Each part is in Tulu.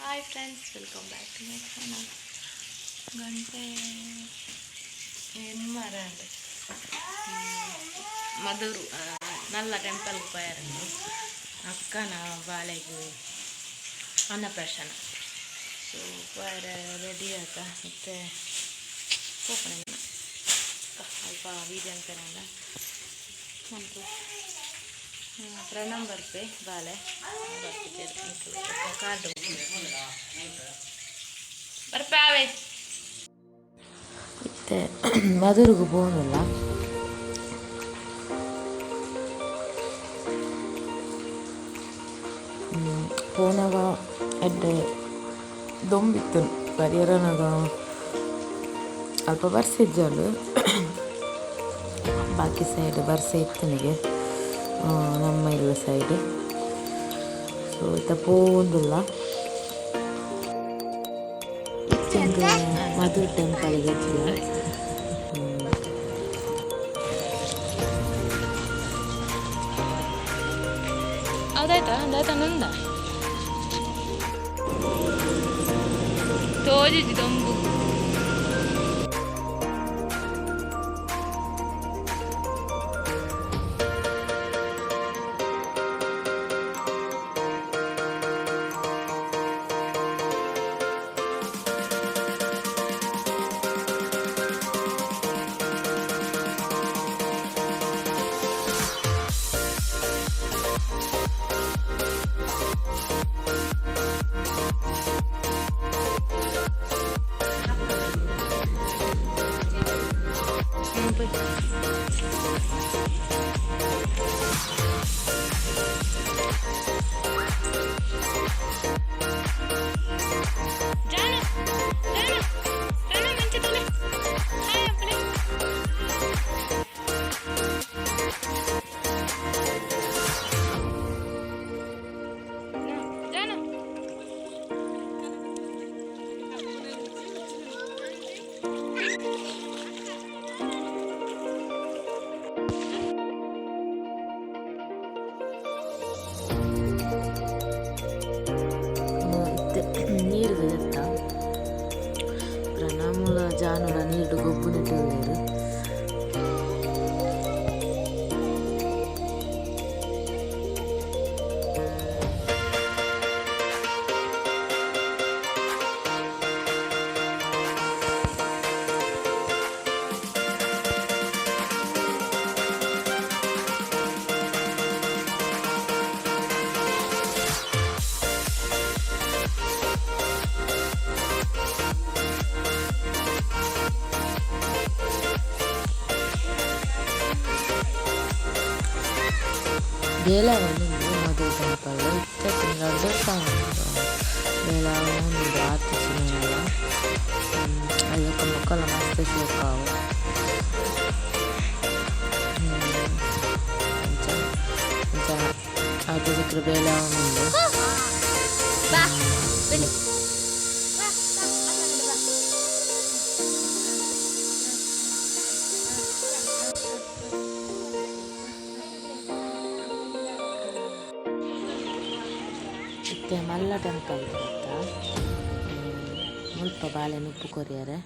Hi friends, welcome back to my channel. ಗಂಟೆ ಎನ್ಮರಾಂಡ್. ಮಧುರು ನಲ್ಲ ಟೆಂಪಲ್ ಪೋಯರಂಡು. ಅಕ್ಕನ ಬಾಲೆಗ್ ಅನ್ನಪ್ರಾಶನ. ಸೊ ಪೋಯರೆ ರೆಡಿ ಆತ. ಮತ್ತೆ ಪೋಪಣ ಅಲ್ಪ ವೀಡಿಯೋ ಅಂಕನಲ್ಲ ಮಂತು. ಪ್ರಣಮ್ ಬರ್ಪೆ, ಬಾಲೆ ಬರ್ತಿದ್ದೇನೆ. ಕಾರ್ಡ್ ಬರ್ಪೆ ಆವೆ. ಇತ್ತೆ ಮಧುರ್ಗ್ ಪೋವೊಂದುಲ್ಲ. ಪೋನಗ ಎಡ್ಡೆ ದೊಂಬಿತ್ತು. ಬರಿಯರನಾಗ ಅಲ್ಪ ಬರ್ಸ ಇಜ್ಜಂಡ್, ಬಾಕಿ ಸೈಡ್ ಬರ್ಸ ಇತ್ತನಿಗೆ ನಮ್ಮ ಇಲ್ಲ ಸೈಡ್. ಸೊ ಇತ್ತ ಪೋವೊಂದುಲ್ಲ. ಇತ್ತೆ ಮಧುರ್ ಟೆಂಪಲ್ಗೆ ಎತ್ತಿಲ್ಲ. ಹೌದಾಯ್ತಾ? ಅದಾಯ್ತಾ? ನಂದ ತೋಜಿಜಿ ದೊಂಬು. ಜಾನು, ಜಾನು, ಪ್ರಣಮ್ ಮಂಚ ತೋಲೆ. ಹಾಯ್ ಅಪ್ಪಲೆ. ಜಾನು. ಇತ್ತೆ ನೀರ್ಗ್ ಜತ್ತ. ಪ್ರಣಮುಲ ಜಾನುಲ ನೀರ್ಡ್ ಗೊಬ್ಬುನೆಟ್ ಉಲ್ಲೆರ್. ಬೇಲೆ ಆವೊಂದುಂಡು ಮಧುರ್ ಟೆಂಪಲ್. ಇತ್ತೆ ರಡ್ಡ್ ವರ್ಷ ಆವೊಂದುಂಡು ಬೇಲೆ ಆವೊಂದುಂಡು. ಆತಿಜಿ. ಅಲ್ಲಕ ಬೊಕಲ ಮಸ್ತ್ ಶೋಕು ಆವು. ಅಂಚ ಅಂಚ ಆತೆ ಸಿಕ್ಕರೆ ಬೇಲೆ ಆವೊಂದುಂಡು. ಬಾ ಬನ್ನಿ. ಇತ್ತೆ ಮಲ್ಲ ಟೆಂಪಲ್ ಬತ್ತ. ಮುಲ್ಪ ಬಾಲೆ ನುಪ್ಪು ಕೊರಿಯರೆ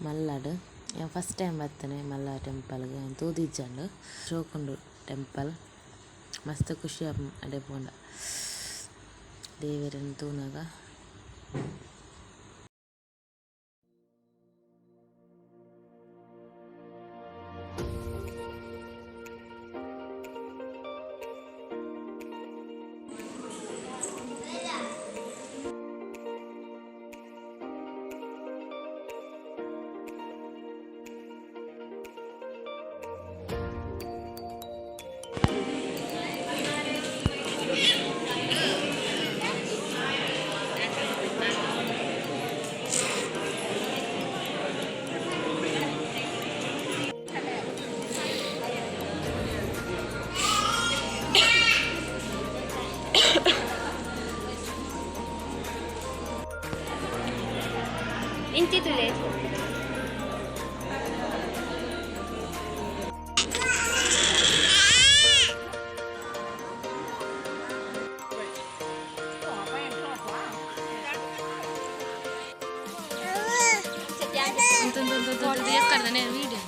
ಮಲ್ಲಡ್. ಯಾನ್ ಫಸ್ಟ್ ಟೈಮ್ ಬತ್ತನೆ ಮಲ್ಲ ಟೆಂಪಲ್ಗ್. ಯಾನ್ ತೂದಿಜ್ಜಂಡ್. ಶೋಕುಂಡು ಟೆಂಪಲ್. ಮಸ್ತ್ ಖುಷಿ ಆಪುಂಡು ಅಡೆ ಪೋಂಡ, ದೇವೆರೆನ್ ತೂನಗ. ಇಂಚಿ ತುಲೆ. ವಿಡಿಯೋ.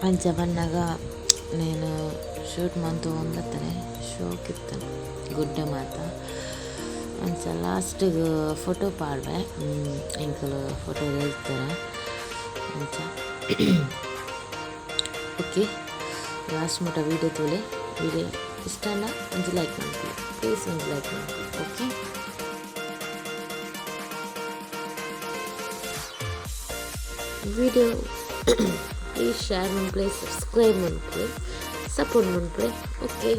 ಅಂಚ ಬನ್ನಗ ನೇನು ಶೂಟ್ ಮಂತೊಂದಿತ್ತನೆ, ಶೋಕಿತ್ತನೆ ಗುಡ್ಡೆ ಮಾತ. ಅಂಚ ಲಾಸ್ಟಿಗೆ ಫೋಟೋ ಪಾಡ್ವೆ, ಎಂಕುಲು ಫೋಟೋ ಹೇಳ್ತಾರೆ ಅಂಚ. ಓಕೆ, ಲಾಸ್ಟ್ ಮುಟ ವೀಡಿಯೋ ತೂಲೆ. ವೀಡಿಯೋ ಇಷ್ಟ ಅಲ್ಲ, ಒಂಜಿ ಲೈಕ್ ಮನ್ಪುಲೆ ಪ್ಲೀಸ್, ಒಂಜಿ ಲೈಕ್ ಮನ್ಪುಲೆ. ಓಕೆ, ವಿಡಿಯೋ ಪ್ಲೀಸ್ ಶೇರ್ ಮನ್ಪುಲೆ, ಸಬ್ಸ್ಕ್ರೈಬ್ ಮನ್ಪುಲೆ, ಸಪೋರ್ಟ್ ಮನ್ಪುಲೆ. ಓಕೆ.